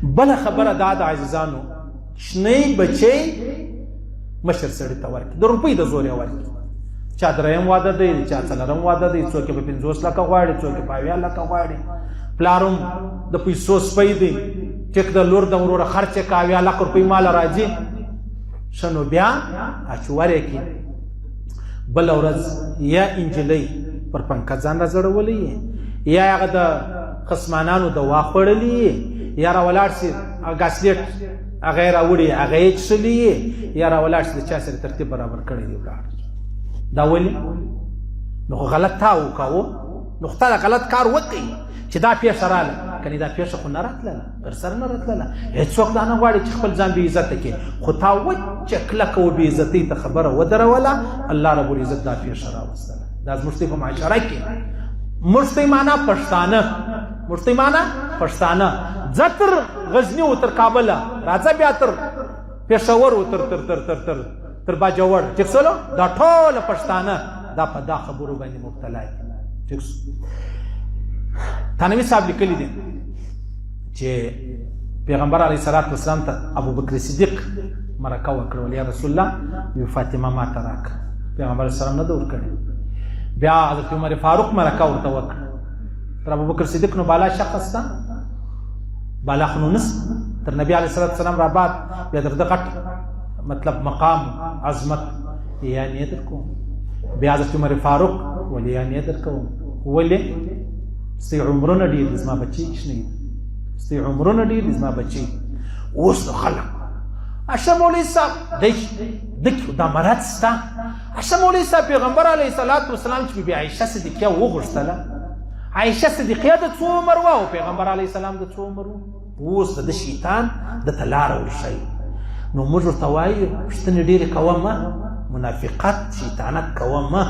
بله خبره دا ده عزیزانو، شنی بچی مشر سړي ته ورکړي، د روپۍ د زور یې ورکړي. چا دریم واده دی، چا څلورم واده دی، څوک یې په 50 لکه غواړي، څوک یې په 70 لکه غواړي. پلار هم د پیسو سپی دی، ټیک د لور د وروره خرڅ یې که 70 لکه روپۍ ماله راځي. ښه نو بیا چې ور یې کړي، بله ورځ یا انجلۍ پر پنکه ځان راځړولی، یا هغه د خصمانانو دوا خوړلې، یا را ولاړ سي ګاسلیټ هغه یې راوړي، هغه یې څښلي، یا را ولاړ سي د چا سره ترتیب برابر کړی دی ولاړ. دا ولې؟ نو خو غلط تا وکاوه، نو خو تا غلط کار وکړي چې دا پېښه راله. کنې دا پېښه خو نه راتلله، در سره نه راتلله. هېڅوک دا نه غواړي چې خپل ځان بې عزته کړي، خو تا وچه کلکه و بې عزتۍ ته خبره ودروله، الله رب العزت دا پېښه راوستله. دا زموږ په معاشره کې موږ ته معنا پښتانه، موږ ته معنا پښتانه، ځه تر غزني و تر کابله راځه، بیا تر پېښور و تر تر تر تر تر تر باجوړ، ټیک سولو، دا ټول پښتانه دا په دا خبرو باندې مبتلا دي. ټیک تنوي صاحب لیکلي دي چې پیغمبر علیه الصلاة والسلام ته ابوبکر صدیق مرکه وکړه، ول یا رسول الله وی فاطمه ما ته راکړه. پیغمبر علیه السلام نه ده ورکړې. بیا حضرت عمر فاروق مرکه ورته وکړه. تر ابوبکر صدیق نو بالا شخص ده، بالا خو نو نس تر نبی علیه الصلاة والسلام را بعد بیا در ده غټ مطلب مقام عظمت یا نه در کوم. بیا حضرت عمر فاروق ولې یا نه در کوم، ولې ستې عمرونه ډېر دي زما بچي کوچنی دي، ستې عمرونه ډېر دي زما بچي. اوس نو خلک اشه مولوي صاحب دی دک دا مرض سته. اشه مولوي صاحب پیغمبر علیه الصلاة والسلام چې بي بي عایشه صدیقیه وغوښتله، عایشه صدیقیه د څو عمر وه او پیغمبر علیه السلام د څو عمر و؟ اوس د شیطان د ته لاره ورښیي. نو موږ ورته وایو پوښتنې ډېرې کوه مه، منافقت شیطانت کوه مه.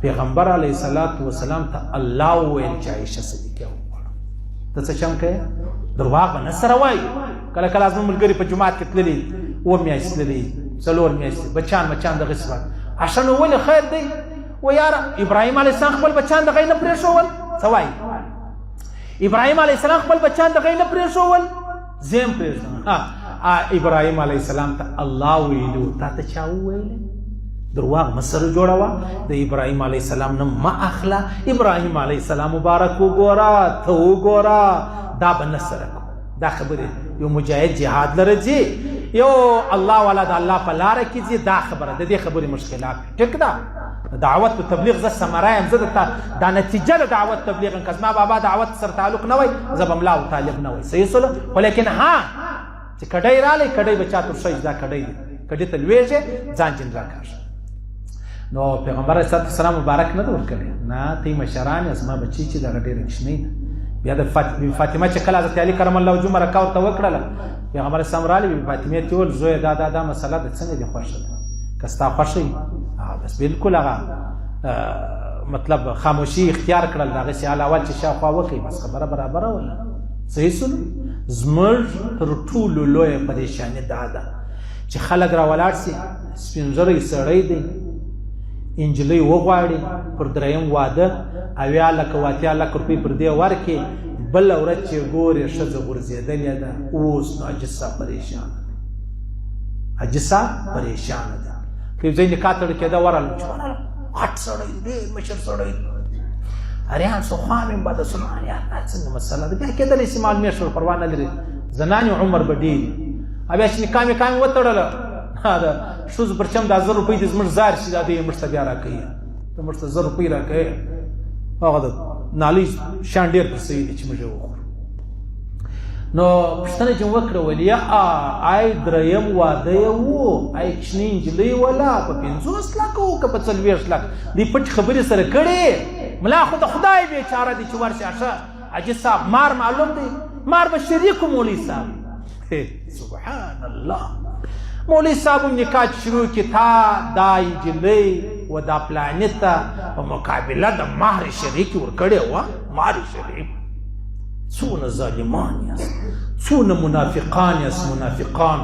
پیغمبر علیه الصلاة والسلام ته الله وویل چې عایشه صدیقیه وغواړه. ته څه چم کوې؟ درواغ به نه سره وایو. کله کله زموږ ملګري په جومات کې تللي، اووه میاشتې تللي، 4 میاشتې، بچیان مچان دغه څه. اشه نو ولې خیر دی؟ و یاره ابراهیم علیه السلام خپل بچیان دغه نه پرېښول. څه وایي؟ ابراهیم علیه السلام خپل بچیان دغه نه پرېښول، زه هم پرېږدم. ابراهیم علیه السلام ته الله ویلو، تا ته چا وویل درواغ مه سره جوړوه، د ابراهیم علیه السلام نه مه اخله. ابراهیم علیه السلام مبارک وګوره، ته وګوره، دا به نه سره کو. دا خبرې یو مجاهد جهاد لره ځي، یو الله والا د الله په لاره کې ځي، دا خبره د دې خبرې موږ خلاف. ټیک ده، دعوت او تبلیغ زه ثمره یم، زه د دا نتیجه د دعوت تبلیغ که زما بابا دعوت سره تعلق نه وای، زه به ملا او طالب نه وای. صحیح سولو. خو لیکن ها چې کډۍ رالی، کډۍ به چا تر شي، دا کډۍ دی، کډۍ ته لوېږي ځان جن راکاږي. نو پیغمبر علیه السلام مبارک نه ده ورکړې، نه تی مشران یې زما بچي چې دغه ډېره کوچنۍ ده. بیا د فاطمه چې کله حضرت علي کرم الله وجهه مرکه ورته وکړله، پیغمبر اسلام رالی بي فاطمې ته وویل زویه دا دا دا مسله ده، څنګه دې خوښه ده؟ که ستا خوښه وي بس بالکل هغه مطلب خاموشي اختیار کړل، د هغسې حال اول چې شاوخوا وکړي بس خبره برابره وله. صحیح سولو. زموږ تر ټولو لویه پریشاني دا ده چې خلک را ولاړ سي، سپین ږیری سړی دی، انجلۍ وغواړي پر دریم واده 70 لکه و 80 لکه روپۍ پر دې ورکړي، بله ورځ چې ګورې ښځه غورځېدلې ده. اوس نو حاجي صاحب پریشانه دی، حاجي صاحب پریشانه دی. که یو ځای نکاح تړل کېده ورغلم، چې ورغلم غټ سړی ډېر مشر سړی دی، اریان څو خوا مې بده سلمان یار دا څنګه مسله ده؟ بیا کېدلی شي معلومې شول، پروا نه لري، زنانې عمر به ډېر وي. بیا چې نکاح مې کامې وتړله، د ښځو پر چم دا 1000 روپۍ دې زموږ زار شي، دا دی موږ ته بیا راکوي، ته موږ ته 1000 روپۍ راکوې. هغه د نالۍ شیان ډېر پر سوي دي چې موږ یې وخورو. نو پوښتنه چې وکړه ولې آی دریم واده یې وو، آی کوچنۍ نجلۍ ولا په 50 لکه و که په 40 لکه، دوی پټ خبرې سره کړې. ملا خو د خدای بېچاره دی چې ورشي ښه حاجي صاحب مار معلوم دی، مار به شریک مولوي صاحب. سبحان الله، مولوي صاحب هم نکاح شروع کی، تا دا نجلۍ و دا پلاني ته په مقابله د مهر شریک ورکړې وه. مهر شریک، څونه ظالمان یاست، څونه منافقان یاست، منافقان.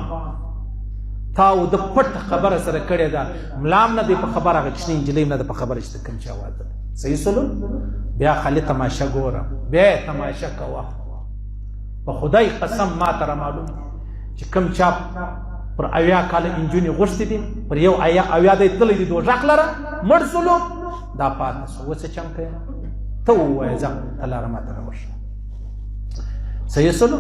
تا و د پټ خبره سره کړې ده، ملا هم نه دی په خبره، هغه کوچنۍ نجلۍ هم نه ده په خبره چې د کوم چا واده ده. صحیح سولو. بیا خالي تماشه ګوره، بیا تماشه کوه. په خدای قسم ما ته را معلوم چې کوم چا پر 70 کاله انجونې غوښتې دي، پر یو 70 دی تللی دی دوزخ لره، مړ سولو، دا پاتې سو. اوس څه چم کوې؟ ته ووایه، ځه ته لاره ما ته راوښیه. صحیح سولو.